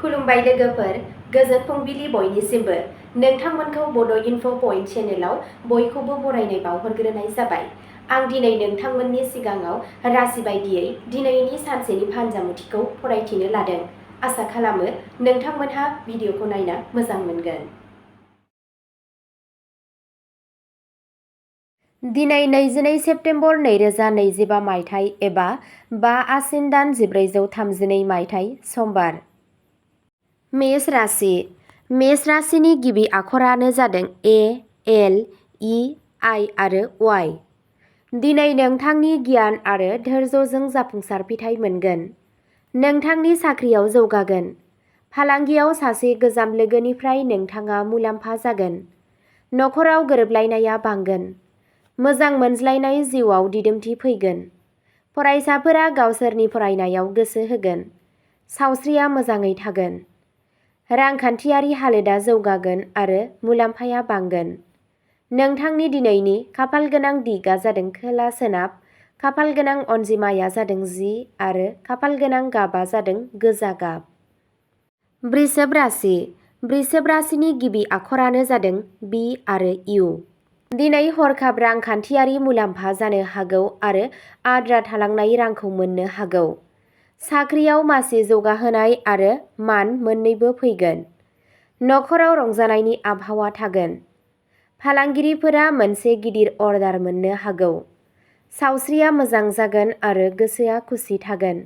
खुलुमबाय लोगोफोर, गोजोन फुंबिलि बयनिसिमबो। नोंथांमोनखौ बड' इनफ' पइन्ट चेनेलाव बयखौबो बरायनाय बावहरग्रोनाय जाबाय। आं दिनै नोंथांमोननि सिगाङाव राशि बायदियै दिनैनि सानसेनि फानजामुथिखौ फरायथिनो लादों। आसा खालामो नोंथांमोनहा भिडिअखौ नायना मोजां मोनगोन। दिनै 22 सेप्तेम्बर 2025 मायथाइ एबा 5 आसिन दान 1432 मायथाइ समबार। मेष राशि। मेष राशिनि गिबि आखरानो जादों ए, एल, इ, आइ आरो वाइ। दिनै नोंथांनि गियान आरो धैर्यजों जाफुंसार फिथाइ मोनगोन। नोंथांनि साख्रियाव जौगागोन। फालांगियाव सासे गोजाम लोगोनिफ्राय नोंथाङा मुलाम्फा जागोन। नखराव गोरोबलायनाया बांगोन। मोजां मोनज्लायनाय जिउआव दिदोमथि फैगोन। फरायसाफोरा गावसोरनि फरायनायाव गोसो होगोन। सावस्रिया मोजाङै थागोन। रांखान्थियारि हालोदा जौगागोन आरो मुलाम्फाया बांगोन। नोंथांनि दिनैनि खाफाल गोनां दिगआ जादों खोला सोनाब, खाफाल गोनां अनजिमाया जादों 10 आरो खाफाल गोनां गाबा जादों गोजा गाब। वृषभ राशि। वृषभ राशिनि गिबि आखरानो जादों बि आरो इउ। दिनै हरखाब रांखान्थियारि मुलाम्फा जानो हागौ आरो आद्रा थालांनाय रांखौ मोननो हागौ। साख्रियाव मासि जौगाहोनाय आरो मान मोन्नैबो फैगोन। नखराव रंजानायनि आबहावा थागोन। फालांगिरिफोरा मोनसे गिदिर अर्डार मोननो हागौ। सावस्रिया मोजां जागोन आरो गोसोआ खुसि थागोन।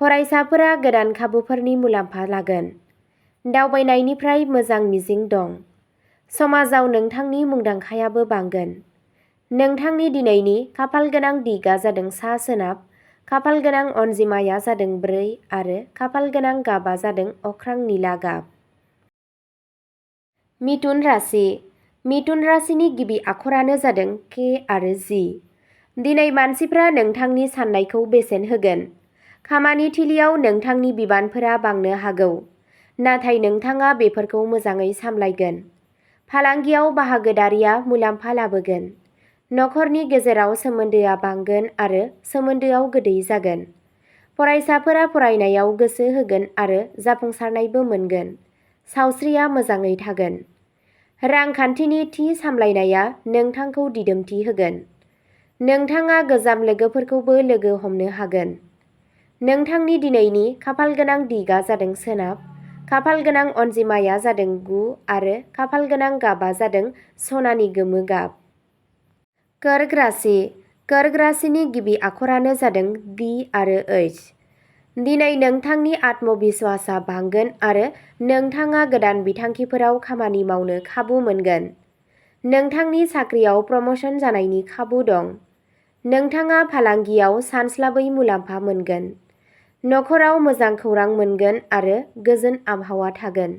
फरायसाफोरा गोदान खाबुफोरनि मुलाम्फा लागोन। दावबायनायनिफ्राय मोजां मिजिं दं। समाजाव नोंथांनि मुंदांखायाबो बांगोन। नोंथांनि दिनैनि खाफाल गोनां दिगआ जादों सा सोनाब, खाफाल गोनां अनजिमाया जादों 4 आरो खाफाल गोनां गाबा जादों अख्रां निला गाब। मिथुन राशि। मिथुन राशिनि गिबि आखरानो जादों के आरो जि। दिनै मानसिफ्रा नोंथांनि साननायखौ बेसेन होगोन। खामानि थिलियाव नोंथांनि बिबानफोरा बांनो हागौ, नाथाय नोंथाङा बेफोरखौ मोजाङै सामलायगोन। फालांगियाव बाहागोदारिया मुलाम्फा लाबोगोन। नखरनि गेजेराव सोमोन्दोआ बांगोन आरो सोमोन्दोआव गोदै जागोन। फरायसाफोरा फरायनायाव गोसो होगोन आरो जाफुंसारनायबो मोनगोन। सावस्रिया मोजाङै थागोन। रांखान्थिनि थि सामलायनाया नोंथांखौ दिदोमथि होगोन। नोंथाङा गोजाम लोगोफोरखौबो लोगो हमनो हागोन। नोंथांनि दिनैनि खाफाल गोनां दिगआ जादों सोनाब, खाफाल गोनां अनजिमाया जादों 9 आरो खाफाल गोनां गाबा जादों सनानि गोमो गाब। कर्क राशि। कर्क राशिनि गिबि आखरानो जादों डि आरो ओइच। दिनै नोंथांनि आत्मबिश्वासआ बांगोन आरो नोंथाङा गोदान बिथांखिफोराव खामानि मावनो खाबु मोनगोन। नोंथांनि साख्रियाव प्रम'शन जानायनि खाबु दं। नोंथाङा फालांगियाव सानस्लाबै मुलाम्फा मोनगोन। नखराव मोजां खौरां मोनगोन आरो गोजोन आबहावा थागोन।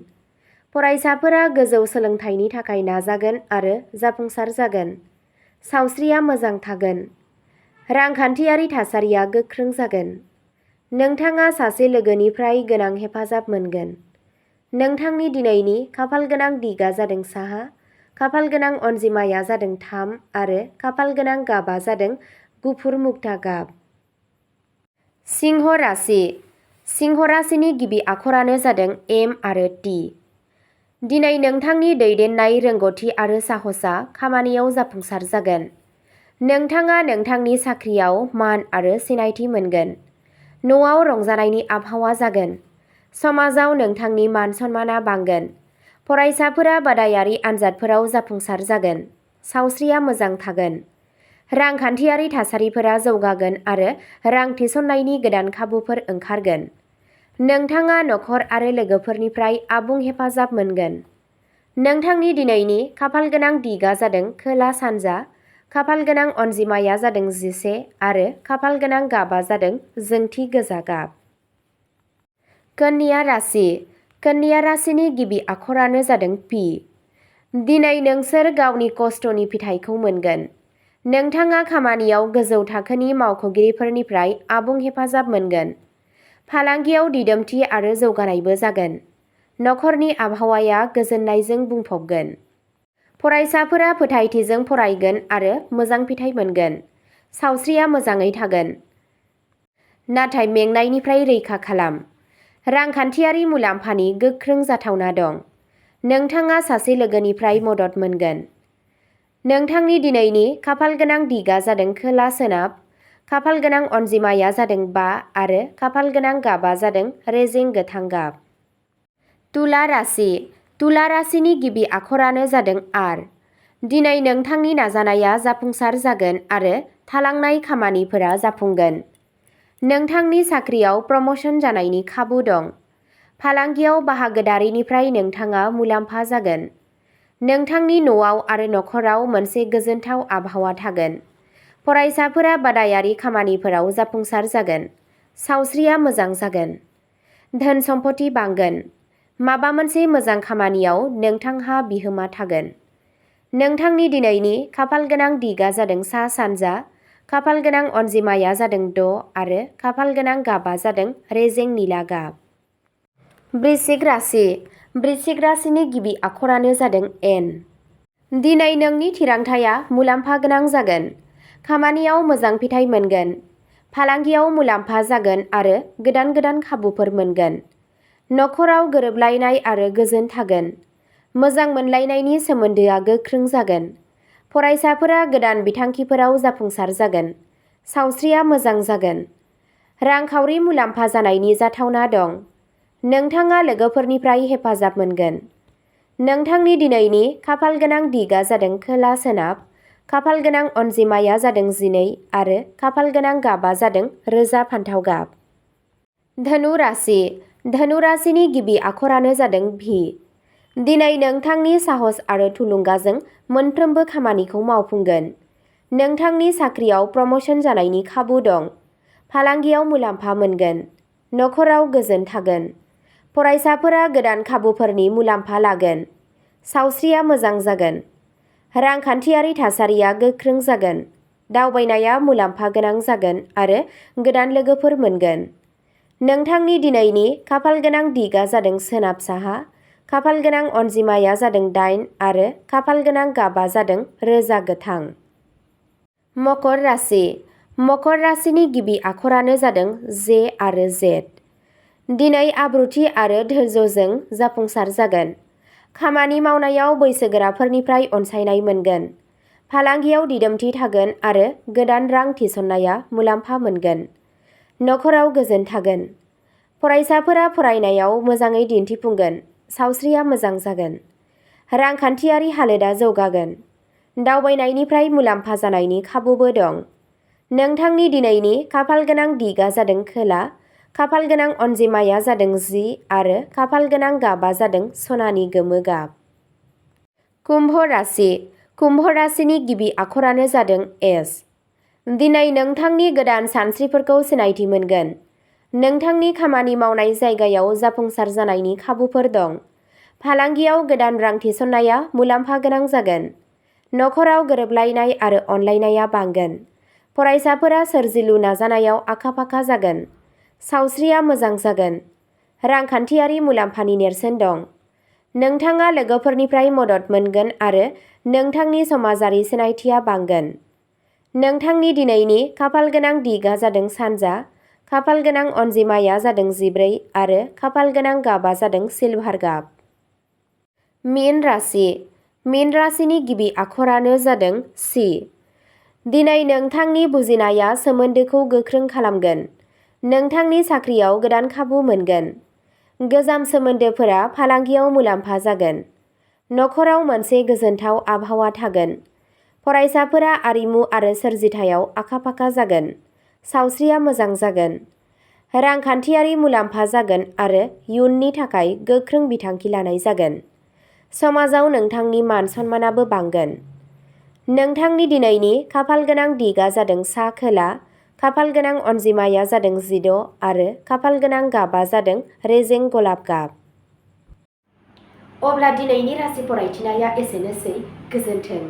फरायसाफोरा गोजौ सोलोंथाइनि थाखाय नाजागोन आरो जाफुंसार जागोन। सावस्रिया मोजां थागोन। रांखान्थियारि थासारिया गोख्रों जागोन। नोंथाङा सासे लोगोनिफ्राय गोनां हेफाजाब मोनगोन। नोंथांनि दिनैनि खाफाल गोनां दिगआ जादों साहा, खाफाल गोनां अनजिमाया जादों 3 आरो खाफाल गोनां गाबा जादों गुफुर मुक्ता गाब। सिंह राशि। सिंह राशिनि गिबि आखरानो जादों एम आरो टि। दिनै नोंथांनि दैदेननाय रोंग'थि आरो साहसआ खामानियाव जाफुंसार जागोन। नोंथाङा नोंथांनि साख्रियाव मान आरो सिनायथि मोनगोन। न'आव रंजानायनि आबहावा जागोन। समाजाव नोंथांनि मान सन्मानआ बांगोन। फरायसाफोरा बादायारि आनजादफोराव जाफुंसार जागोन। सावस्रिया मोजां थागोन। रांखान्थियारि थासारिफोरा जौगागोन आरो रां थिसननायनि गोदान खाबुफोर ओंखारगोन। नोंथाङा नखर आरो लोगोफोरनिफ्राय आबुं हेफाजाब मोनगोन। नोंथांनि दिनैनि खाफाल गोनां दिगआ जादों खोला सानजा, खाफाल गोनां अनजिमाया जादों 11 आरो खाफाल गोनां गाबा जादों जोंथि गोजा गाब। कन्या राशि। कन्या राशिनि गिबि आखरानो जादों पि। दिनै नोंसोर गावनि खस्थ'नि फिथाइखौ मोनगोन। नोंथाङा खामानियाव गोजौ थाखोनि मावख'गिरिफोरनिफ्राय आबुं हेफाजाब मोनगोन। फालांगियाव दिदोमथि आरो जौगानायबो जागोन। नखरनि आबहावाया गोजोननायजों बुंफबगोन। फरायसाफोरा फोथायथिजों फरायगोन आरो मोजां फिथाइ मोनगोन। सावस्रिया मोजाङै थागोन। नाथाय मेंनायनिफ्राय रैखा खालाम। रांखान्थियारि मुलाम्फानि गोख्रों जाथावना दं। नोंथाङा सासे लोगोनिफ्राय मदद मोनगोन। नोंथांनि दिनैनि खाफालगोनां दिगा जादों खोला सोनाब, खाफालगोनां अनजिमाया जादों 5 आरो खाफालगोनां गाबा जादों रेजें गोथां गाब। तुला राशि। तुला राशिनि गिबि आखरानो जादों आर। दिनै नोंथांनि नाजानाया जाफुंसार जागोन आरो थालांनाय खामानिफोरा जाफुंगोन। नोंथांनि साख्रियाव प्रम'शन जानायनि खाबु दं। फालांगियाव बाहागोदारिनिफ्राय नोंथाङा मुलाम्फा जागोन। नोंथांनि न'आव आरो नखराव मोनसे गोजोनथाव आबहावा थागोन। फरायसाफोरा बादायारि खामानिफोराव जाफुंसार जागोन। सावस्रिया मोजां जागोन। धोन सम्पथि बांगोन। माबा मोनसे मोजां खामानियाव नोंथांहा बिहोमा थागोन। नोंथांनि दिनैनि खाफालगोनां दिगा जादों सा सानजा, खाफालगोनां अनजिमाया जादों 6 आरो खाफालगोनां गाबा जादों रेजें निला गाब। वृश्चिक राशि। वृश्चिक राशिनि गिबि आखरानो जादों एन। दिनै नोंनि थिरांथाया मुलाम्फा गोनां जागोन। खामानियाव मोजां फिथाइ मोनगोन। फालांगियाव मुलाम्फा जागोन आरो गोदान गोदान खाबुफोर मोनगोन। नखराव गोरोबलायनाय आरो गोजोन थागोन। मोजां मोनलायनायनि सोमोन्दोआ गोख्रों जागोन। फरायसाफोरा गोदान बिथांखिफोराव जाफुंसार जागोन। सावस्रिया मोजां जागोन। रांखावरि मुलाम्फा जानायनि जाथावना दं। नोंथाङा लोगोफोरनिफ्राय हेफाजाब मोनगोन। नोंथांनि दिनैनि खाफालगोनां दिगा जादों खोला सोनाब, खाफालगोनां अनजिमाया जादों 12 आरो खाफालगोनां गाबा जादों रोजा फान्थाव गाब। धनु राशि। धनु राशिनि गिबि आखरानो जादों भि। दिनै नोंथांनि साहस आरो थुलुंगाजों मोनफ्रोमबो खामानिखौ मावफुंगोन। नोंथांनि साख्रियाव प्रम'शन जानायनि खाबु दं। फालांगियाव मुलाम्फा मोनगोन। नखराव गोजोन थागोन। फरायसाफोरा गोदान खाबुफोरनि मुलाम्फा लागोन। सावस्रिया मोजां जागोन। रांखान्थियारि थासारिया गोख्रों जागोन। दावबायनाया मुलाम्फा गोनां जागोन आरो गोदान लोगोफोर मोनगोन। नोंथांनि दिनैनि खाफालगोनां दिगा जादों सोनाब साहा, खाफालगोनां अनजिमाया जादों 8 आरो खाफालगोनां गाबा जादों रोजा गोथां। मकर राशि। मकर राशिनि गिबि आखरानो जादों जे आरो जेड। दिनै आब्रुथि आरो धैर्यजों जाफुंसार जागोन। खामानि मावनायाव बैसोगोराफोरनिफ्राय अनसायनाय मोनगोन। फालांगियाव दिदोमथि थागोन आरो गोदान रां थिसननाया मुलाम्फा मोनगोन। नखराव गोजोन थागोन। फरायसाफोरा फरायनायाव मोजाङै दिन्थिफुंगोन। सावस्रिया मोजां जागोन। रांखान्थियारि हालोदा जौगागोन। दावबायनायनिफ्राय मुलाम्फा जानायनि खाबुबो दं। नोंथांनि दिनैनि खाफालगोनां दिगा जादों खोला, खाफालगोनां अनजिमाया जादों 10 आरो खाफालगोनां गाबा जादों सनानि गोमो गाब। कुम्भ राशि। कुम्भ राशिनि गिबि आखरानो जादों एस। दिनै नोंथांनि गोदान सानस्रिफोरखौ सिनायथि मोनगोन। नोंथांनि खामानि मावनाय जायगायाव जाफुंसार जानायनि खाबुफोर दं। फालांगियाव गोदान रां थिसननाया मुलाम्फा गोनां जागोन। नखराव गोरोबलायनाय आरो अनलायनाया बांगोन। फरायसाफोरा सोरजिलु नाजानायाव आखा-फाखा जागोन। सावस्रिया मोजां जागोन। रांखान्थियारि मुलाम्फानि नेरसोन दं। नोंथाङा लोगोफोरनिफ्राय मदद मोनगोन आरो नोंथांनि समाजारि सिनायथिया बांगोन। नोंथांनि दिनैनि खाफालगोनां दिगा जादों सानजा, खाफालगोनां अनजिमाया जादों 14 आरो खाफालगोनां गाबा जादों सिलभार गाब। मीन राशि। मीन राशिनि गिबि आखरानो जादों सि। दिनै नोंथांनि बुजिनाया सोमोन्दोखौ गोख्रों खालामगोन। नोंथांनि साख्रियाव गोदान खाबु मोनगोन। गोजाम सोमोन्दोफोरा फालांगियाव मुलाम्फा जागोन। नखराव मोनसे गोजोनथाव आबहावा थागोन। फरायसाफोरा आरिमु आरो सोरजिथायाव आखा-फाखा जागोन। सावस्रिया मोजां जागोन। रांखान्थियारि मुलाम्फा जागोन आरो इयुननि थाखाय गोख्रों बिथांखि लानाय जागोन। समाजाव नोंथांनि मान सन्मानाबो बांगोन। नोंथांनि दिनैनि खाफालगोनां दिगा जादों सा खोला, खाफालगोनां अनजिमाया जादों 16 आरो खाफालगोनां गाबा जादों रेजें गलाब गाब। अब्ला दिनैनि राशि फरायथिनाया एसेनोसै। गोजोन्थों।